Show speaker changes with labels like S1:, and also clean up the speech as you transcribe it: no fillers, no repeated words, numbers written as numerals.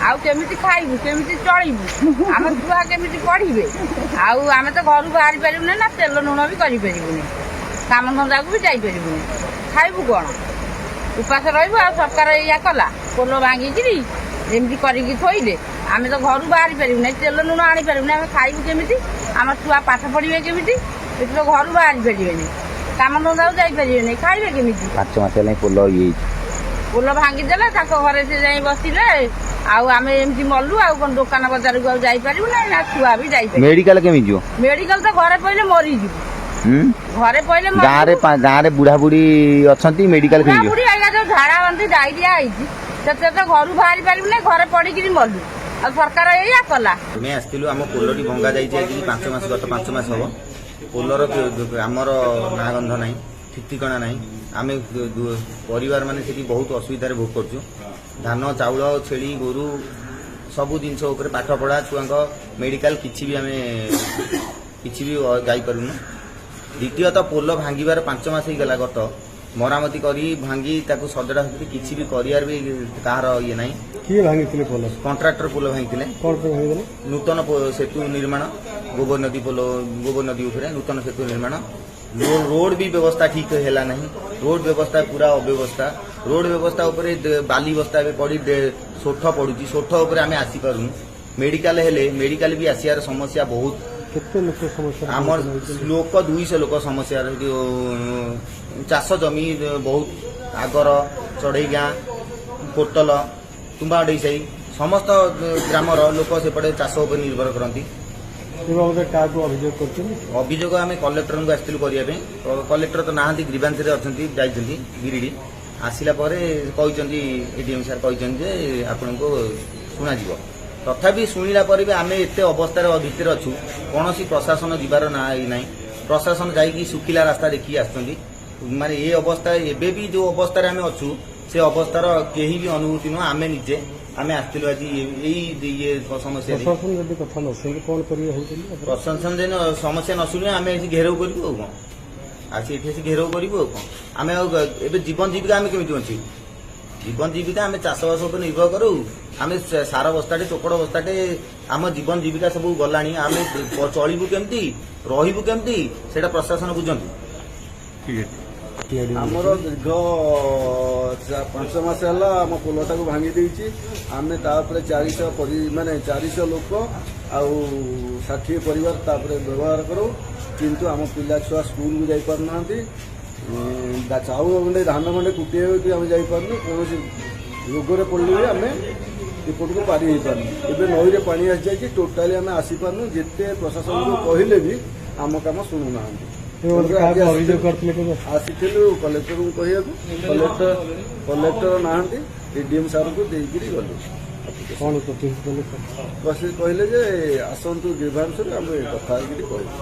S1: ଆଉ କେମିତି ଖାଇବୁ, କେମିତି ଚଳିବୁ, ଆମ ଛୁଆ କେମିତି ପଢିବେ? ଆଉ ଆମେ ତ ଘରୁ ବାହାରି ପାରିବୁନି ନା, ତେଲ ଲୁଣ ବି କରିପାରିବୁନି, କାମ ଧନ୍ଦାକୁ ବି ଯାଇପାରିବୁନି। ଖାଇବୁ କଣ? ଉପାସ ରହିବୁ। ଆଉ ସରକାର ଏଇଆ କଲା, ପୋଲ ଭାଙ୍ଗିକିରି ଏମିତି କରିକି ଥୋଇଲେ, ଆମେ ତ ଘରୁ ବାହାରି ପାରିବୁନି, ତେଲ ଲୁଣ ଆଣିପାରିବୁନି। ଆମେ ଖାଇବୁ କେମିତି? ଆମ ଛୁଆ ପାଠ ପଢିବେ କେମିତି? ଏଠି ତ ଘରୁ ବାହାରି ପାରିବେନି, କାମ ଧନ୍ଦାକୁ ଯାଇପାରିବେନି, ଖାଇବେ କେମିତି?
S2: 5 ମାସ ହେଲାଣି ପୋଲ ଇଏ ହେଇଛି।
S1: ପୋଲ ଭାଙ୍ଗିଦେଲେ, ତାଙ୍କ ଘରେ ସେ ଯାଇ ବସିଲେ, ଆଉ ଆମେ ଏମିତି ମଲୁ। ଆଉ କଣ ଦୋକାନ ବଜାରକୁ ଆଉ ଯାଇପାରିବୁ ନା, ନା ଛୁଆ ବି ଯାଇପାରିବୁ?
S2: ମେଡିକାଲ କେମିତି ଯିବ?
S1: ମେଡିକାଲ ତ ଘରେ ପଇଲେ ମରିଯିବୁ।
S2: ହୁଁ
S1: ଘରେ ପଇଲେ
S2: ଗାଁରେ ଗାଁରେ ବୁଢା ବୁଢୀ ଅଛନ୍ତି, ମେଡିକାଲ କେମିତି ଯିବ?
S1: ବୁଢୀ ଆଜ୍ଞା, ଯୋଉ ଝାଡା ବାନ୍ତି ଡାଇରିଆ ହେଇଛି, ସେଥିରେ ତ ଘରୁ ବାହାରି ପାରିବୁନି, ଘରେ ପଡିକିରି ମଲୁ। ଆଉ ସରକାର ଏଇଆ କଲା।
S3: ଆମେ ଆସିଥିଲୁ, ଆମ ପୋଲଟି ଭଙ୍ଗା ଯାଇଛି ଆଜିକି 5 ମାସ, ଗତ 5 ମାସ ହବ। ପୋଲର ଆମର ନାଁ ଗନ୍ଧ ନାହିଁ, ଠିକ ଠିକଣା ନାହିଁ। ଆମେ ପରିବାର ମାନେ ସେଠି ବହୁତ ଅସୁବିଧାରେ ଭୋଗ କରୁଛୁ। ଧାନ, ଚାଉଳ, ଛେଳି, ଗୋରୁ ସବୁ ଜିନିଷ ଉପରେ, ପାଠ ପଢା, ଛୁଆଙ୍କ ମେଡିକାଲ, କିଛି ବି ଆମେ କିଛି ବି ଯାଇପାରୁନୁ। ଦ୍ୱିତୀୟତଃ, ପୋଲ ଭାଙ୍ଗିବାର 5 ମାସ ହେଇଗଲା। ଗତ ମରାମତି କରି ଭାଙ୍ଗି ତାକୁ ସଜଡ଼ା ସଜଡ଼ି କିଛି ବି କରିବାର ବି କାହାର ଇଏ ନାହିଁ।
S4: କିଏ ଭାଙ୍ଗିଥିଲେ ପୋଲ?
S3: କଣ୍ଟ୍ରାକ୍ଟର ପୋଲ ଭାଙ୍ଗିଥିଲେ।
S4: କଣ ପାଇଁ ଭାଙ୍ଗିଦେଲେ?
S3: ନୂତନ ସେତୁ ନିର୍ମାଣ, ଗୋବର ନଦୀ ପୋଲ, ଗୋବର ନଦୀ ଉପରେ ନୂତନ ସେତୁ ନିର୍ମାଣ। ରୋଡ ବି ବ୍ୟବସ୍ଥା ଠିକ ହେଲା ନାହିଁ। ରୋଡ ବ୍ୟବସ୍ଥା ପୁରା ଅବ୍ୟବସ୍ଥା। ରୋଡ ବ୍ୟବସ୍ଥା ଉପରେ ବାଲି ବସ୍ତା ଏବେ ପଡି ସୋଠ ପଡୁଛି। ସୋଠ ଉପରେ ଆମେ ଆସିପାରୁନୁ। ମେଡିକାଲ ହେଲେ ମେଡିକାଲ ବି ଆସିବାର ସମସ୍ୟା ବହୁତ।
S4: କେତେ ଲୋକ ସମସ୍ୟା?
S3: ଆମର ଲୋକ 200 ଲୋକ ସମସ୍ୟାର। ଚାଷ ଜମି ବହୁତ, ଆଗର ଚଢେଇ ଗାଁ, କୋଟଲ, ତୁମ୍ବା ସାହି, ସମସ୍ତ ଗ୍ରାମର ଲୋକ ସେପଟେ ଚାଷ ଉପରେ ନିର୍ଭର କରନ୍ତି।
S4: ଏ ବାବଦରେ କାହାକୁ ଅଭିଯୋଗ କରୁଛନ୍ତି?
S3: ଅଭିଯୋଗ ଆମେ କଲେକ୍ଟରଙ୍କୁ ଆସିଥିଲୁ କରିବା ପାଇଁ। କଲେକ୍ଟର ତ ନାହାନ୍ତି, ଗ୍ରିଭାନ୍ସରେ ଅଛନ୍ତି, ଯାଇଛନ୍ତି ଗିରିଡି। ଆସିଲା ପରେ କହିଛନ୍ତି, ଏଡିଏମ୍ ସାର୍ କହିଛନ୍ତି ଯେ ଆପଣଙ୍କୁ ଶୁଣାଯିବ। ତଥାପି ଶୁଣିଲା ପରେ ବି ଆମେ ଏତେ ଅବସ୍ଥାରେ ଭିତରେ ଅଛୁ, କୌଣସି ପ୍ରଶାସନ ଯିବାର ନା ନାହିଁ। ପ୍ରଶାସନ ଯାଇକି ଶୁଖିଲା ରାସ୍ତା ଦେଖିକି ଆସୁଛନ୍ତି। ମାନେ ଏ ଅବସ୍ଥା, ଏବେ ବି ଯୋଉ ଅବସ୍ଥାରେ ଆମେ ଅଛୁ, ସେ ଅବସ୍ଥାର କେହି ବି ଅନୁଭୂତି ନୁହଁ। ଆମେ ନିଜେ ଆମେ ଆସିଥିଲୁ ଆଜି ଏଇ ଇଏ ସମସ୍ୟା ନେଇ।
S4: ପ୍ରଶାସନ ଯଦି କଥା ନ ଶୁଣିକି କଣ କରିବେ ଭାବୁଛନ୍ତି ଆପଣ?
S3: ପ୍ରଶାସନ ଯଦି ସମସ୍ୟା ନ ଶୁଣିବେ, ଆମେ ଏଠି ଘେରାଉ କରିବୁ। ଆଉ କଣ, ଆସି ଏଠି ଆସି ଘେରାଉ କରିବୁ। ଆଉ କଣ, ଆମେ ଆଉ ଏବେ ଜୀବନ ଜୀବିକା ଆମେ କେମିତି ବଞ୍ଚିବୁ? ଜୀବନ ଜୀବିକା ଆମେ ଚାଷବାସ ଉପରେ ନିର୍ଭର କରୁ। ଆମେ ସାର ବସ୍ତାଟେ, ଚୋକଡ଼ ବସ୍ତାଟେ, ଆମ ଜୀବନ ଜୀବିକା ସବୁ ଗଲାଣି। ଆମେ ଚଳିବୁ କେମିତି, ରହିବୁ କେମିତି, ସେଇଟା ପ୍ରଶାସନ ବୁଝନ୍ତୁ।
S5: ଆମର ଦୀର୍ଘ 5 ମାସ ହେଲା ଆମ ପୋଲଟାକୁ ଭାଙ୍ଗି ଦେଇଛି। ଆମେ ତାପରେ 400 ମାନେ 400 ଲୋକ ଆଉ 60 ପରିବାର ତାପରେ ବ୍ୟବହାର କରୁ। କିନ୍ତୁ ଆମ ପିଲା ଛୁଆ ସ୍କୁଲକୁ ଯାଇପାରୁନାହାନ୍ତି। ଚାଉଳ ଗଣ୍ଡେ, ଧାନ ଗଣ୍ଡେ କୁଟିବାକୁ ବି ଆମେ ଯାଇପାରୁନୁ। କୌଣସି ରୋଗରେ ପଡ଼ିଲେ ବି ଆମେ ଏପଟକୁ ପାରି ହେଇପାରୁନୁ। ଏବେ ନଈରେ ପାଣି ଆସିଯାଇଛି, ଟୋଟାଲି ଆମେ ଆସିପାରୁନୁ। ଯେତେ ପ୍ରଶାସନକୁ କହିଲେ ବି ଆମ କାମ ଶୁଣୁନାହାନ୍ତି।
S4: ଏ ବାବଦରେ କାହାକୁ ଅଭିଯୋଗ କରିଥିଲେ କେବେ?
S5: ଆସିଥିଲୁ କଲେକ୍ଟରଙ୍କୁ କହିବାକୁ। କଲେକ୍ଟର ନାହାନ୍ତି, ଏଡିଏମ୍ ସାର୍ଙ୍କୁ ଦେଇକିରି ଗଲୁ।
S4: କଣ ପ୍ରତିଶ୍ରୁତି ଦେଲେ ସାର୍?
S5: କହିଲେ ଯେ ଆସନ୍ତୁ ଗ୍ରିଭାନ୍ସରେ, ଆମେ କଥା ହେଇକିରି କହିବୁ।